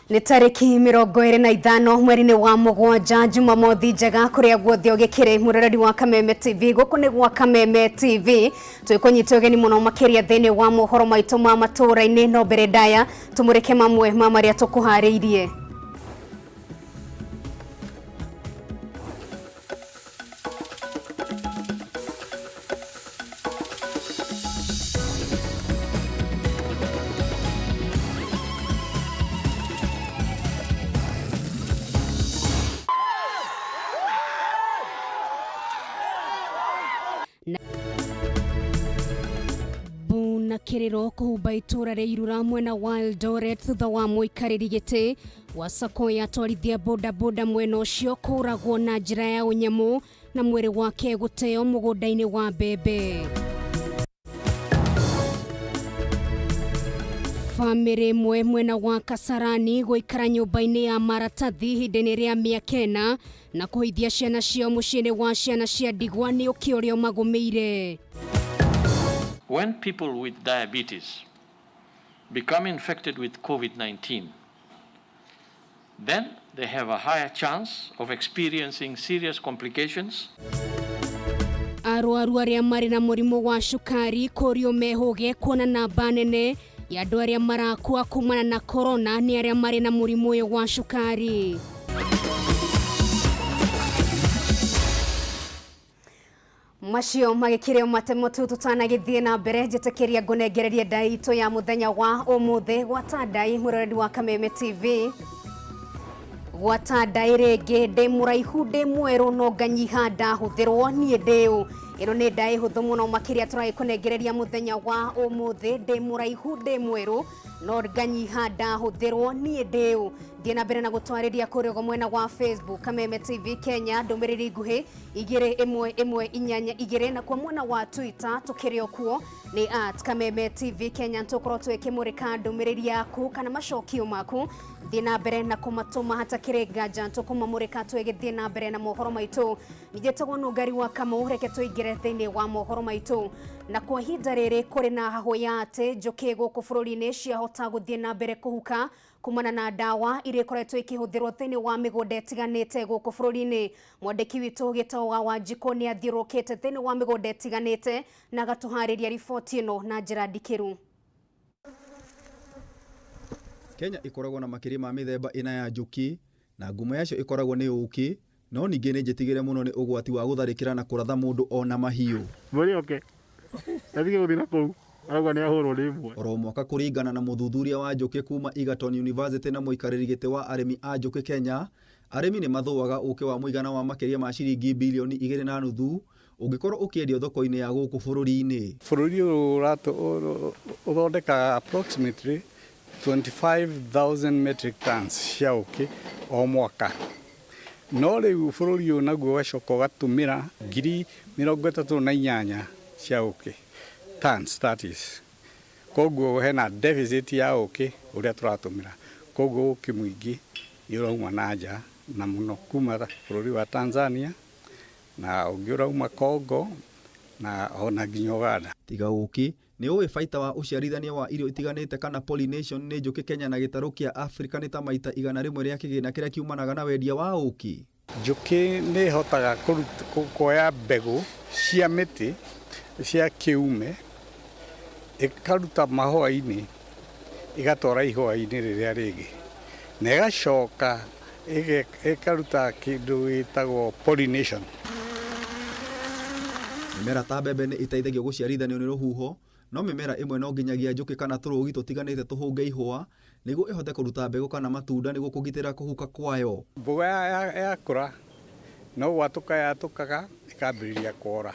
Nĩ tarĩki 25 mweri-inĩ wa mũgwanja, Jumamothi njega kũrĩa guothe ũgĩkĩrĩ mũroreri wa Kameme TV. Gũkũ nĩ gwa Kameme TV, twĩkũnyita ũgeni mũno makĩria thĩinĩ wa mohoro maitũ ma matũũra-inĩ. No mbere ndaya tũmũrĩke mamwe ma marĩa tũkũharĩirie. Mbu na kĩrĩro kũhumba itũra rĩa Irura mwena wa Eldoret thutha wa mũikarĩri gĩtĩ wa sacco ya atwarithia bodaboda mwena ũcio kũragwo na njĩra ya ũnyamũ na mwĩrĩ wake gũteo mũgũnda-inĩ wa mbembe. Bamĩrĩ ĩmwe mwena wa Kasarani gũikara nyũmba-inĩ ya maratathi ihinda-inĩ rĩa mĩaka ĩna na kũhithia ciana ciao mũciĩ-inĩ wa ciana cia ndigwa nĩ ũkĩ ũrĩa ũmagũmĩire. When people with diabetes become infected with COVID-19, then they have a higher chance of experiencing serious complications. Arwaru arĩa marĩ na mũrimũ wa cukari kũrio mehũge kuona namba nene ya andũ arĩa marakua kumana na corona nĩ arĩa marĩ na mũrimũ ũyũ wa cukari. Macio magĩkĩrĩ matemo tu. Tũtanagĩthiĩ na mbere, njĩtĩkĩria ngũnengererie ndai itũ ya mũthenya wa ũmũthĩ. Gwata ndai, mũroreri wa Kameme TV, gwata ndai rĩngĩ: ndĩ mũraihu, ndĩ mwerũ, no nganyiha ndahũthĩrwo, niĩ ndĩũ? Ĩno nĩ ndai hũthũ mũno makĩria tũragĩkũnengereria mũthenya wa ũmũthĩ: ndĩ mũraihu, ndĩ mwerũ, no nganyiha ndahũthĩrwo, niĩ ndĩũ? Thiĩ na mbere na gũtwarĩria kũrĩa ũguo mwena wa Facebook, Kameme TV Kenya, ndũmĩrĩri nguhĩ 21182, na kwa mwena wa Twitter tũkĩrĩ o kuo nĩ @KamemeTVKenya. Tũkorwo twĩkĩmũrĩka ndũmĩrĩri yaku kana macokio maku. Thiĩ na mbere na kũmatũma hatakĩrĩ nganja, tũkũmamũrĩka twĩgĩthiĩ na mbere na mohoro maitũ. Njĩtagwo Nũngari wa Kamau, reke tũingĩre thĩinĩ wa mohoro maitũ. Na kwa ihinda rĩrĩ kũrĩ na hahũ ya atĩ njũkĩ gũkũ bũrũri-inĩ ciahota gũthiĩ na mbere kũhuka kumana na ndawa iria ikoretwo ikĩhũthĩrwo thĩinĩ wa mĩgũnda ĩtiganĩte gũkũ bũrũri-inĩ. Mwandĩki witũ Gĩtaũga wa Njikũ nĩ athiũrũrũkĩte thĩinĩ wa mĩgũnda ĩtiganĩte na agatũharĩria riboti ĩno na njĩra ndikĩru. Kenya ĩkoragwo na makĩria ma mĩthemba ĩna ya njũkĩ, na ngumo yacio ĩkoragwo nĩ ũũkĩ, no ningĩ nĩ njĩtigĩre mũno nĩ ũgwati wa gũtharĩkĩra na kũratha mũndũ o na mahiũ. Mwĩre oke atige gũthiĩ na kũu arauga nĩ ahũrwo nĩ ĩmwe. Oro mwaka, kũringana na mũthuthuria wa njũkĩ kuma Egerton University na mũikarĩri gĩtĩ wa arĩmi a njũkĩ Kenya, arĩmi nĩ mathũaga ũkĩ wa mũigana wa makĩria ma ciringi bilioni 2.5 ũngĩkorwo ũkĩendio thoko-inĩ ya gũkũ bũrũri-inĩ. Bũrũri ũyũ ũthondekaga approximately 25,000 metric tons cia ũkĩ o mwaka. No rĩu bũrũri ũyũ naguo ũgacoka ũgatũmĩra 38,000 cia ũkĩ, tons that is. Koguo hena deficit ya ũkĩ ũrĩa tũratũmĩra. Koguo ũkĩ mũingĩ nĩ ũrauma na nja, na mũno kuma bũrũri wa Tanzania, na ũngĩ ũrauma Congo na ona nginya Uganda. Tiga ũkĩ, nĩ ũĩ baita wa ũciarithania wa irio itiganĩte kana pollination nĩ njũkĩ Kenya na gĩtarũ kĩa Afrika nĩ ta maita 100 rĩa kĩgĩna kĩrĩa kiumanaga na wendia wa ũkĩ? Njũkĩ nĩ ĩhotaga kuoya mbegũ cia mĩtĩ cia kĩume, ĩkaruta mahũa-inĩ ĩgatwara ihũa-inĩ rĩrĩa rĩngĩ, na ĩgacoka ĩkaruta kĩndũ gĩtagwo pollination. Mĩmera ta mbembe nĩ ĩteithagio gũciarithanio nĩ rũhuho, no mĩmera ĩmwe no nginyagia njũkĩ kana tũrũgi tũtiganĩte tũhũnge ihũa nĩguo ĩhote kũruta mbegũ kana matunda nĩguo kũgitĩra kũhuka kwayo. Mboga yakũra no gwatũka yatũkaga ĩkambĩrĩria kwora,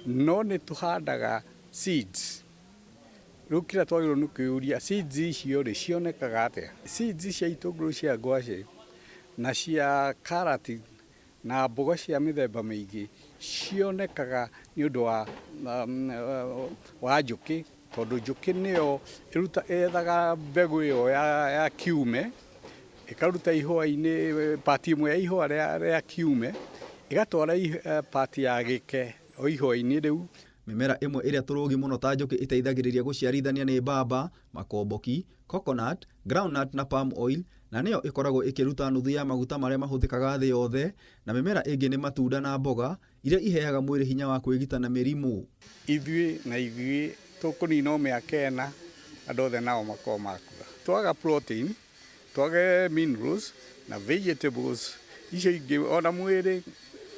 no nĩ tũhandaga seeds. Rĩu kĩrĩa twagĩrĩirwo nĩ kwĩyũria, seeds icio rĩ cionekaga atĩa? Seeds cia itũngũrũ cia ngwacĩ na cia karati na mboga cia mĩthemba mĩingĩ cionekaga nĩ ũndũ wa njũkĩ, tondũ njũkĩ nĩyo yethaga mbegũ ĩyo ya kiume, ĩkaruta ihũa-inĩ, part ĩmwe ya ihũa rĩa kiume, ĩgatwara part ya gĩke o ihũa-inĩ rĩu. Mĩmera ĩmwe ĩrĩa tũrũgi mũno ta njũkĩ ĩteithagĩrĩria gũciarithania nĩ mbamba, makomboki, coconut, groundnut na palm oil, na nĩyo ĩkoragwo ĩkĩruta nuthu ya maguta marĩa mahũthĩkaga thĩ yothe, na mĩmera ĩngĩ nĩ matunda na mboga iria iheaga mwĩrĩ hinya wa kwĩgita na mĩrimũ. Ithuĩ na ithuĩ tũkũnina o mĩaka 4 andũ othe nao makorwo makua. Twaga protein, twage minerals na vegetables icio ingĩ, ona mwĩrĩ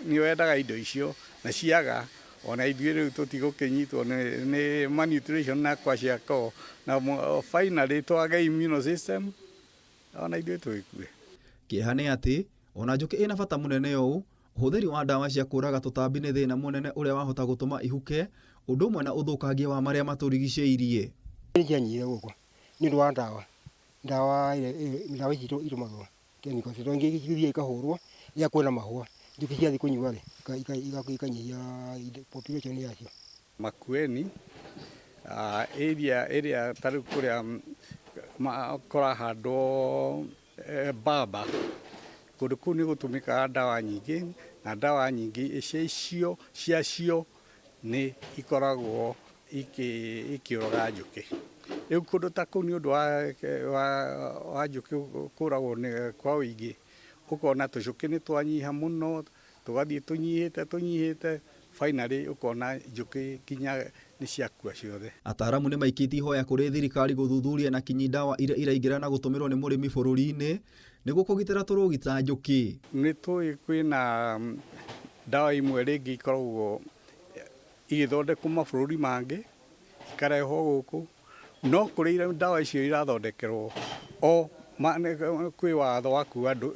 nĩ wendaga indo icio na ciaga, ona ithuĩ rĩu tũtigũkĩnyitwo nĩ malnutrition na kwashiorkor, na finally twage immune system, ona ithuĩ tũgĩkue. Kĩeha nĩ atĩ ona njũkĩ ĩna bata mũnene ũũ, ũhũthĩri wa ndawa cia kũraga tũtambi nĩ thĩna mũnene ũrĩa wahota gũtũma ihuke, ũndũ ũmwe na ũthũkangia wa marĩa matũrigicĩirie. Nĩ cianyihire gũkũ nĩ ũndũ wa ndawa ndawa ici itũmagĩrwo chemicals, tondũ ingĩ ithiaga ikahũrwo rĩrĩa kwĩna mahũa, njũkĩ ciathiĩ kũnyua rĩ, ikanyihia population yacio. Makueni area ĩrĩa ta rĩu kũrĩa kũrahandwo mbamba, kũndũ kũu nĩ gũtũmĩkaga ndawa nyingĩ, na ndawa nyingĩ icio ciacio nĩ ikoragwo ikĩũraga njũkĩ. Rĩu kũndũ ta kũu nĩ ũndũ wa njũkĩ kũragwo kwa ũingĩ, ũkona tũcũkĩ nĩ twanyiha mũno, tũgathiĩ tũnyihĩte, finally ũkona njũkĩ nginya nĩ ciakua ciothe. Ataaramu nĩ maikĩtie ihoya kũrĩ thirikari gũthuthuria na kinyi ndawa iria iraingĩra na gũtũmĩrwo nĩ mũrĩmi bũrũri-inĩ nĩguo kũgitĩra tũrũgi ta njũkĩ. Nĩ tũĩ kwĩna ndawa imwe rĩngĩ ikoragwo igĩthondekwo mabũrũri mangĩ ikarehwo gũkũ, no kũrĩ ndawa icio irathondekerwo o kwĩ watho wa kuga andũ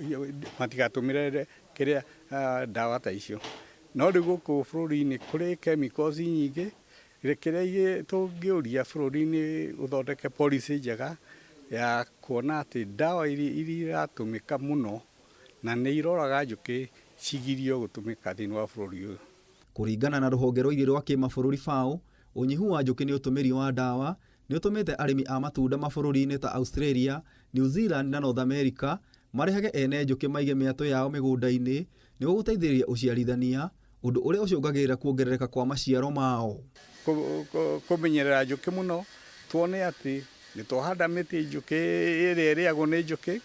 matigatũmĩre kĩrĩa ndawa ta icio. No rĩu gũkũ bũrũri-inĩ kũrĩ chemicals nyingĩ, kĩrĩa tũngĩũria bũrũri-inĩ ũthondeke policy njega ya kuona atĩ ndawa iria iratũmĩka mũno na nĩ iroraga njũkĩ cigirio gũtũmĩka thĩinĩ wa bũrũri ũyũ. Kũringana na rũhonge rwa irio rwa kĩmabũrũri FAO, ũnyihu wa njũkĩ nĩ ũtũmĩri wa ndawa nĩ ũtũmĩte arĩmi a matunda mabũrũri-inĩ ta Australia, New Zealand na North America marehage ene njũkĩ maige mĩatũ yao mĩgũnda-inĩ nĩguo gũteithĩrĩria ũciarithania, ũndũ ũrĩa ũcũngagĩrĩria kuongerereka kwa maciaro mao. Kũmenyerera njũkĩ mũno, tuone atĩ nĩ twahanda mĩtĩ njũkĩ ĩrĩa ĩrĩagwo nĩ njũkĩ,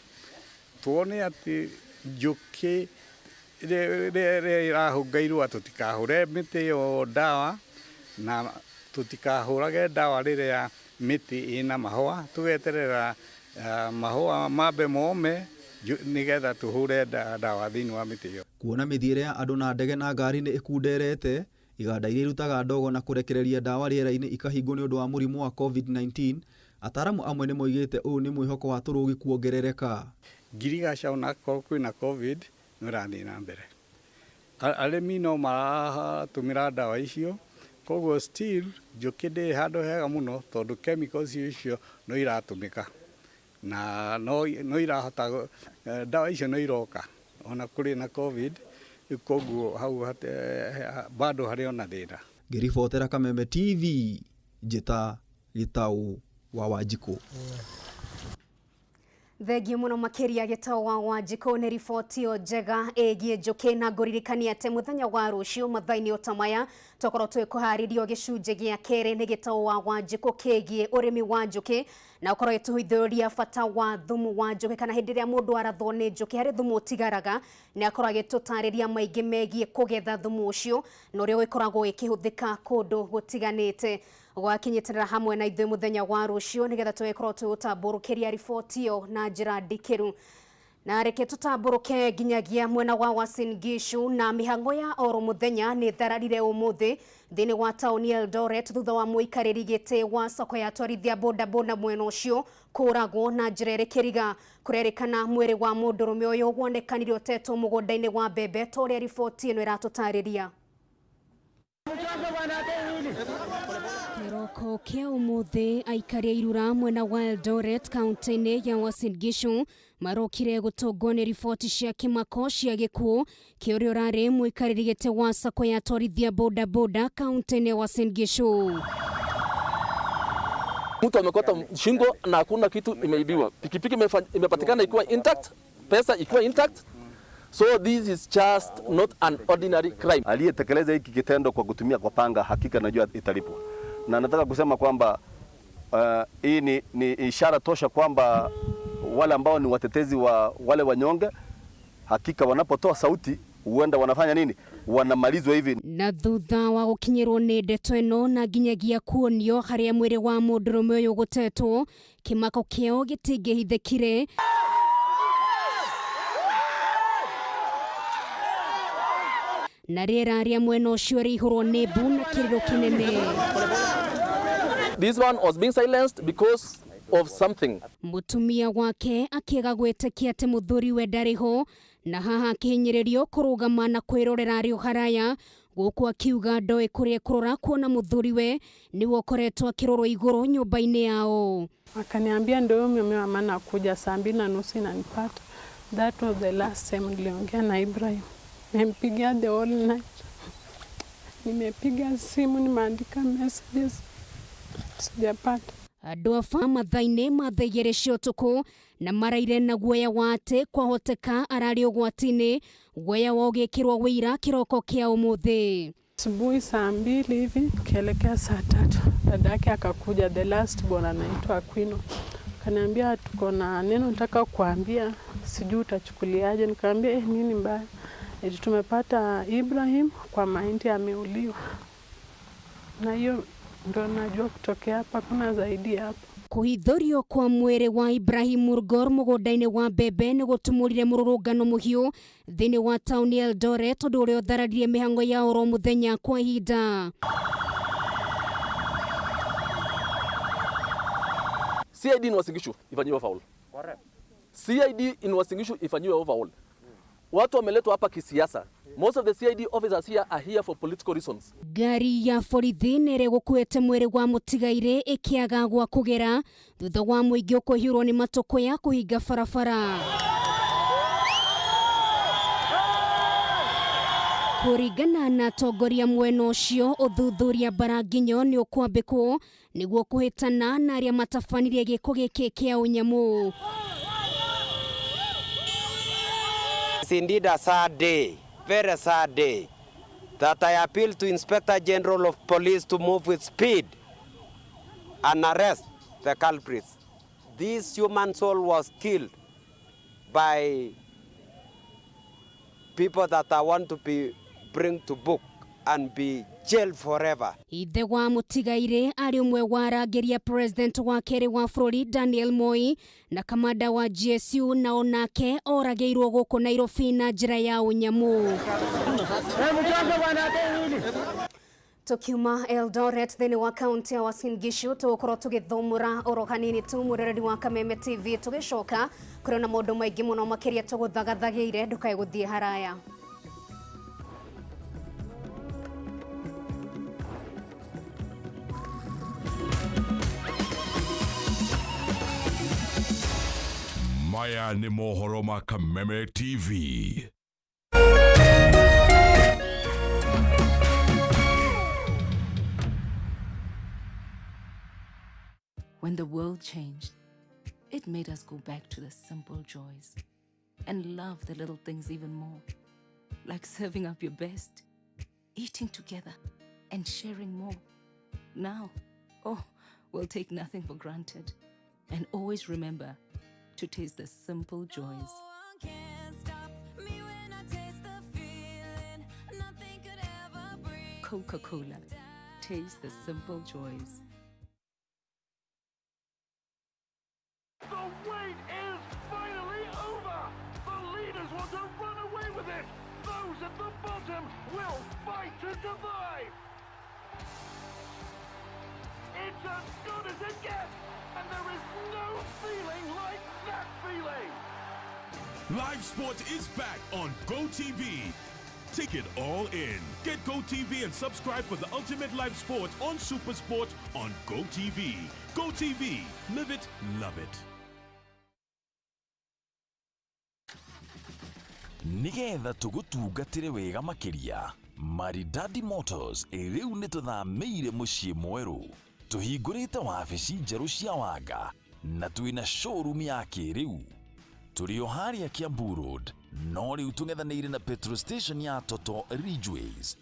tuone atĩ njũkĩ rĩrĩa ĩrahũnga irũa tũtikahũre mĩtĩ ĩyo ndawa, na tũtikahũrage ndawa rĩrĩa mĩtĩ ĩna mahũa, tũgeterera mahũa mambe mome nĩgetha tũhũre ndawa thĩinĩ wa mĩtĩ ĩyo. Kuona mĩthiĩre ya andũ na ndege na ngari nĩ ĩkunderete, iganda iria irutaga ndogo na kũrekereria ndawa rĩera-inĩ ikahingwo nĩ ũndũ wa mũrimũ wa COVID-19, ataaramu amwe nĩ moigĩte ũũ nĩ mwĩhoko wa tũrũgi kuongerereka. Ngirigaca onakorwo kwĩna COVID no ĩrathiĩ na mbere, arĩmi no maratũmĩra ndawa icio, koguo still njũkĩ ndĩrĩ handũ hega mũno tondũ chemicals icio no iratũmĩka na no irahota, ndawa icio no iroka ona kũrĩ na COVID, koguo hau bado harĩ ona thĩna. Ngĩribotera Kameme TV, njĩta Gĩtaũ wa Wanjikũ. Thengiũ mũno makĩria Gĩtaũ wa Wanjikũ nĩ riboti ĩyo njega ĩgiĩ njũkĩ, na ngũririkania atĩ mũthenya wa rũciũ mathaa-inĩ o ta maya tũkorwo twĩkũharĩrio gĩcunjĩ gĩa kerĩ nĩ Gĩtaũ wa Wanjikũ kĩgiĩ ũrĩmi wa njũkĩ, na ũkorwo ĩtũhithũria bata wa thumu wa njũkĩ, kana hĩndĩ ĩrĩa mũndũ arathwo nĩ njũkĩ harĩ thumu ũtigaraga, nĩ akorwo agĩtũtarĩria maingĩ megiĩ kũgetha thumu ũcio na ũrĩa ũgĩkoragwo ĩkĩhũthĩka kũndũ gũtiganĩte. Gwakinyitanĩra hamwe na ithuĩ mũthenya wa rũciũ nĩgetha tũgĩkorwo tũgũtambũrũkĩria riboti ĩyo na njĩra ndikĩru. Na reke tũtambũrũke nginyagia mwena wa Uasin Gishu, na mĩhang'o ya oro mũthenya nĩ thararire ũmũthĩ thĩinĩ wa taũni Eldoret thutha wa mũikarĩri gĩtĩ wa soko ya atwarithia bodaboda mwena ũcio kũragwo na njĩra ĩrĩ kĩriga. Kũrerĩkana mwĩrĩ wa mũndũrũme ũyũ wonekanire ũtetwo mũgũnda-inĩ wa mbembe ta ũrĩa riboti ĩno ĩratũtarĩria. Kĩroko kĩa ũmũthĩ aikari a Irura mwena wa Eldoret kaunti-inĩ ya Uasin Gishu marokire gũtũngwo nĩ riboti cia kĩmako cia gĩkuũ kĩa ũrĩa ũrarĩ mũikarĩri gĩtĩ wa sako ya atwarithia bodaboda kaunti-inĩ ya Uasin Gishu. Mtu amekata shingo na hakuna kitu imeibiwa. Pikipiki imepatikana ikiwa intact, pesa ikiwa intact. So this is just not an ordinary crime. Aliyetekeleza hiki kitendo kwa kutumia kwa panga, hakika najua italipwa, na nataka kusema kwamba hii ni ishara tosha kwamba wale ambao ni watetezi wa wale wanyonge, hakika wanapotoa sauti huenda wanafanya nini, wanamalizwa hivi. Na thutha wa gukinyirwo ni ndeto ino na nginyagia kuonio haria mwiri wa mundurume uyu gutetwo, kimako kiao gitingihithikire. Na riera ria mwena ucio riihurwo ni mbu na kiriro kinene. This one was being silenced because of something. Mutumia wake akiaga gwĩtĩkia atĩ mũthuriwe ndarĩ ho, na haha akihinyĩrĩrio kũrũgama na kwĩrorera arĩ o haraya, gũkũ akiuga ndoĩ kũrĩa kũrora kuona mũthuriwe nĩwe ũkoretwo akĩrorwo igũrũ nyũmba-inĩ yao. Akaniambia ndio mume wa maana kuja 2:30 inanipata. That was the last time niliongea na Ibrahim. Nimempigia the whole night. Nimepiga simu, nimeandika messages, sijapata. Andũ a mathaa-inĩ ma thaa 2 cia ũtukũ na maraire na guoya wa atĩ kwahoteka ararĩ ũgwati-inĩ, guoya wa ũgĩkĩrwo wĩira kĩroko kĩa ũmũthĩ. Asubuhi 2:00 hivi kielekea 3:00 dadake akakuja, the last born anaitwa Aquino. Kaniambia tuko na neno nataka kuambia, sijui utachukuliaje. Nikamwambia nini mbaya? Eti tumepata Ibrahim kwa mahindi ameuliwa. Na hiyo ndo najua kutokea hapa, kuna zaidi hapo. Kuhithurio kwa mwĩrĩ wa Ibrahim Murgor mũgũnda-inĩ wa mbembe nĩ gũtumũrire mũrũrũngano mũhiũ thĩinĩ wa taũni ya Eldoret, ũndũ ũrĩa ũthararirie mĩhang'o ya oro mũthenya kwa ihinda. CID in Uasin Gishu ifanyiwe overhaul. CID in Uasin Gishu ifanyiwe overhaul. Watu wameletwa hapa kisiasa. Most of the CID officers here are here for political reasons. Ngari ya borithi nĩ ĩrĩgũkuĩte mwĩrĩ wa mũtigairĩ ĩkĩaga gwa kũgera thutha wa mũingĩ ũkũhiũrwo nĩ matũkũya kũhinga barabara. Kũringana na atongoria mwena ũcio, ũthuthuria mbaranginyo nĩ ũkwambĩkwo nĩguo kũhĩtana na arĩa matabanirie gĩko gĩkĩ kĩa ũnyamũ. It's indeed a sad day, very sad day, that I appeal to Inspector General of Police to move with speed and arrest the culprits. This human soul was killed by people that I want to be bring to book and be jailed forever. Ithe wa mũtigairĩ arĩ ũmwe wa arangĩria president wa kerĩ wa bũrũri Daniel Moi na kamanda wa GSU, na onake oragĩirwo gũkũ Nairobi na njĩra ya ũnyamũ. Tukiuma Eldoret thĩinĩ wa kaunti ya Uasin Gishu, tũgũkorwo tũgĩthũmũra oro hanini tu mũroreri wa Kameme TV, tũgĩcoka kũrĩ na maũndũ maingĩ mũno makĩria tũgũthagathagĩire, ndũkae gũthiĩ haraya. Maya ni mohoro ma Kameme TV. When the world changed, it made us go back to the simple joys and love the little things even more, like serving up your best, eating together, and sharing more. Now, we'll take nothing for granted and always remember to taste the simple joys. Coca-Cola, taste the simple joys. The wait is finally over! The leaders want to run away with it! Those at the bottom will fight to survive! It's as good as it gets! And there is no feeling like that feeling! Live Sport is back on GoTV. Take it all in. Get GoTV and subscribe for the ultimate live sport on SuperSport on GoTV. GoTV. Live it, love it. Nigetha tugutungatire wega makiria, Maridadi Motors riu ni tuthamĩire mũciĩ mwerũ. Tũhingũrĩte wabici njerũ cia Wanga na twĩna showroom ya kĩrĩu. Tũrĩ o harĩa Kiambu Road, No rĩu tũng'ethanĩire na petrol station ya Total Ridgeways.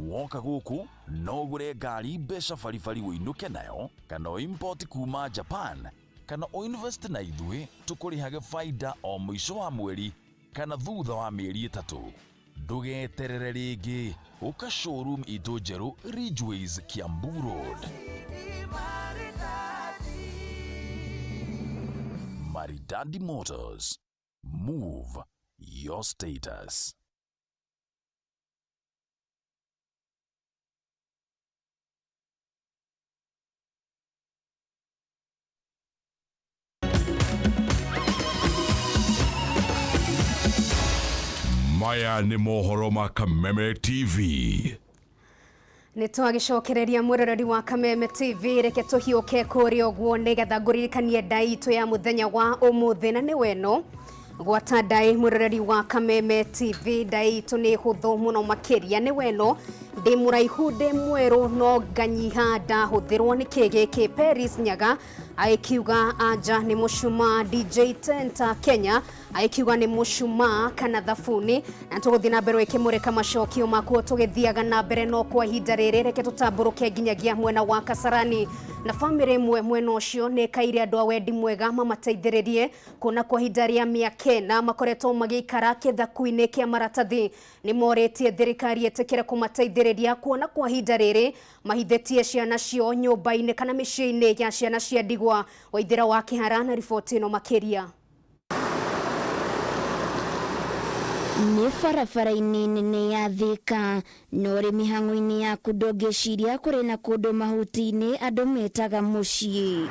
Woka gũkũ no ũgũre ngari mbeca baribari ũinũke nayo kana ũimport kuma Japan kana ũinvest na ithuĩ tũkũrĩhage baida o mũico wa mweri kana thutha wa mĩeri 3. Ndũgeterere rĩngĩ, ũka showroom itũ njerũ Ridgeways Kiambu Road. Maridadi Motors. Move your status. Maya nĩ mohoro ma Kameme TV. Nĩ twagĩcokereria mwĩroreri wa Kameme TV, reke tũhiũke kũrĩa ũguo nĩgetha ngũririkanie ndai itũ ya mũthenya wa ũmũthĩ, na nĩ weno gwata ndai mwĩroreri wa Kameme TV. Ndai itũ nĩ hũthũ mũno makĩria, nĩ weno ndĩ mũraihu ndĩ mwerũ no nganyiha ndahũthĩrwo nĩ kĩ gĩkĩ. Paris Nyaga agĩkiuga anja nĩ mũcumaa, DJ Tenta Kenya agĩkiuga nĩ mũcumaa kana thabuni, na tũgũthiĩ na mbere ĩkĩmũrĩka macokio makuo tũgĩthiaga na mbere. No kwa ihinda rĩrĩ reke tũtambũrũke nginyagia mwena wa Kasarani, na bamĩrĩ ĩmwe mwena ũcio nĩ ĩkaire andũ a wendi mwega mamateithĩrĩrie kuona kwa ihinda rĩa mĩaka 4 makoretwo magĩikara kĩthaku-inĩ kĩa maratathi. Nĩ morĩtie thirikari ĩtĩkĩre kũmateithĩrĩria kuona kwa ihinda rĩrĩ mahithĩtie ciana cio nyũmba-inĩ kana mĩciĩ-inĩ ya ciana cia ndigwa. Waithĩra wa Kĩhara na riboti ĩno makĩria. Nĩ barabara-inĩ nene ya Thika, no rĩ mĩhang'o-inĩ yaku ndũngĩciria kũrĩ na kũndũ mahuti-inĩ andũ metaga mũciĩ.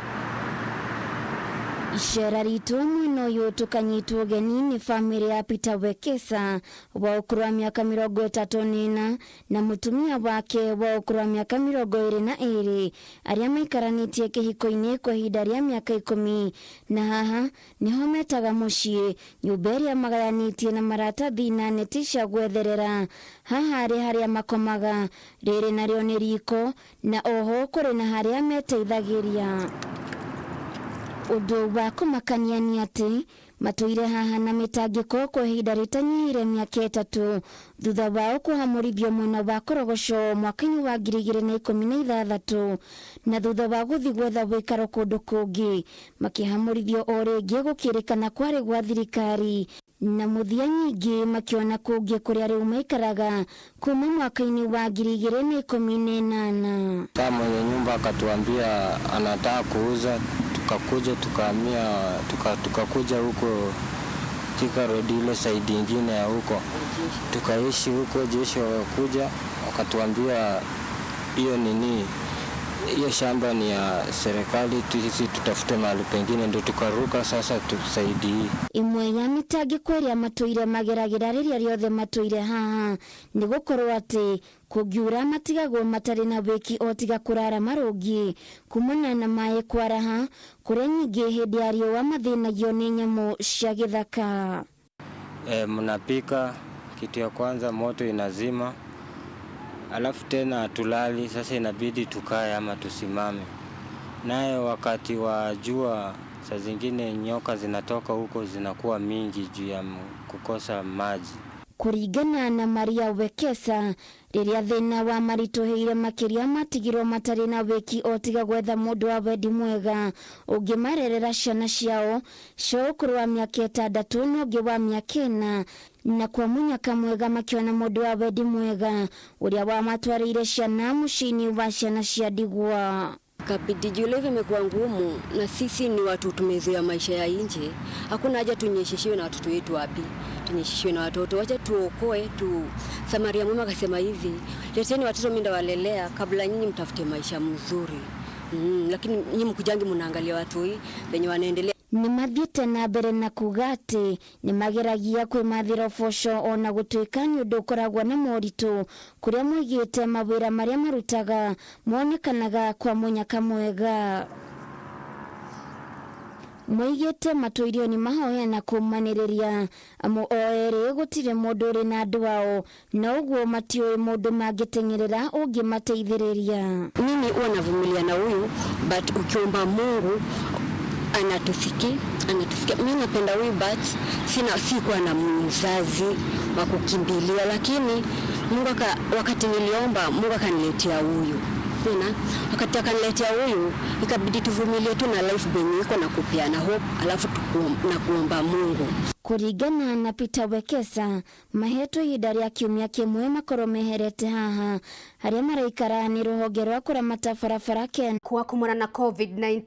Icera ritũ mwena ũyũ tũkanyitwo ũgeni nĩ bamĩrĩ ya Peter Wekesa wa ũkũrũ wa mĩaka 34 na mũtumia wake wa ũkũrũ wa mĩaka 22 arĩa maikaranĩtie kĩhiko-inĩ kwa ihinda rĩa mĩaka 10, na haha nĩho metaga mũciĩ, nyũmba ĩrĩa magayanĩtie na maratathi na neti cia gwetherera. Haha rĩ harĩa makomaga, rĩrĩ narĩo nĩ riko, na oho kũrĩ na harĩa meteithagĩria. Ũndũ wa kũmakania nĩ atĩ matũire haha na mĩtangĩko kwa ihinda rĩtanyihire mĩaka 3 thutha wao kũhamũrithio mwena wa Korogoco mwaka-inĩ wa 2016, na thutha wa gũthiĩ gwetha wĩikaro kũndũ kũngĩ makĩhamũrithio o rĩngĩ gũkĩrĩkana kwarĩ gwa thirikari, na mũthia nyingĩ makĩona kũngĩ kũrĩa rĩu maikaraga kuma mwaka-inĩ wa 2018. Kama mwenye nyumba akatuambia anataka kuuza, tukakuja tukahamia, tukakuja huko Thika Road ile side nyingine ya huko, tukaishi huko. Jeshi wakakuja wakatuambia hiyo nini, hiyo shamba ni ya serikali, sisi tutafute mahali pengine, ndio tukaruka sasa tusaidie. Imwe ya mĩtangĩko ĩrĩa matũire mageragĩra rĩrĩa rĩothe matũire haha nĩ gũkorwo atĩ kũngiura matigagwo matarĩ na wĩki o tiga kũrara marũngiĩ kumana na maĩ kwaraha kũrĩa nyingĩ hĩndĩ ya riũa mathĩnagio nĩ nyamũ cia gĩthaka. Mnapika kitu ya kwanza moto inazima, alafu tena hatulali, sasa inabidi tukae ama tusimame. Naye wakati wa jua saa zingine nyoka zinatoka huko zinakuwa mingi juu ya kukosa maji. Kũringana na Maria Wekesa, rĩrĩa thĩna wa maritũhĩire makĩria matigirwo matarĩ na wĩki o tiga gwetha mũndũ wa wendi mwega ũngĩmarerera ciana ciao cia ũkũrũ wa mĩaka 6 na ũngĩ wa mĩaka 4, na kwa mũnyaka mwega makĩona mũndũ wa wendi mwega ũrĩa wamatwarĩire ciana mũciĩ-inĩ wa ciana cia ndigwa. Kabidi juu life imekuwa ngumu na sisi ni watu tumezoea maisha ya nje. Hakuna haja tunyeshishiwe na watoto wetu wapi? Tunyeshishiwe na watoto. Wacha tuokoe tu. Samaria mwema akasema hivi, leteni watoto mimi ndawalelea kabla nyinyi mtafute maisha mzuri. Lakini nyinyi mkujangi mnaangalia watu hii venye wanaendelea. Nĩ mathiĩte na mbere na kuga atĩ nĩ mageragia kwĩmathĩra ũboco ona gũtuĩka nĩ ũndũ ũkoragwo na moritũ kũrĩa moigĩte mawĩra marĩa marutaga monekanaga kwa mũnyaka mwega. Moigĩte matũirio nĩ mahoya na kũmanĩrĩria amu o erĩ gũtirĩ mũndũ ũrĩ na andũ ao na ũguo matiũĩ mũndũ mangĩteng'erera ũngĩmateithĩrĩria. Mimi huwa navumilia na huyu, but ukiomba Mungu Anatusikia, anatusikia. Mimi napenda huyu but sina, sikuwa na mzazi wa kukimbilia, lakini Mungu wakati niliomba Mungu akaniletea huyu. Unaona? Wakati akaniletea huyu ikabidi tuvumilie tu na life benye iko na kupeana hope, alafu na kuomba Mungu. Kuringana na Peter Wekesa, mahetwo ihinda rĩa kiumia kĩmwe makorwo meherete haha harĩa maraikara nĩ rũhonge rwa kũramata barabara Ken Kwa kumana na COVID-19.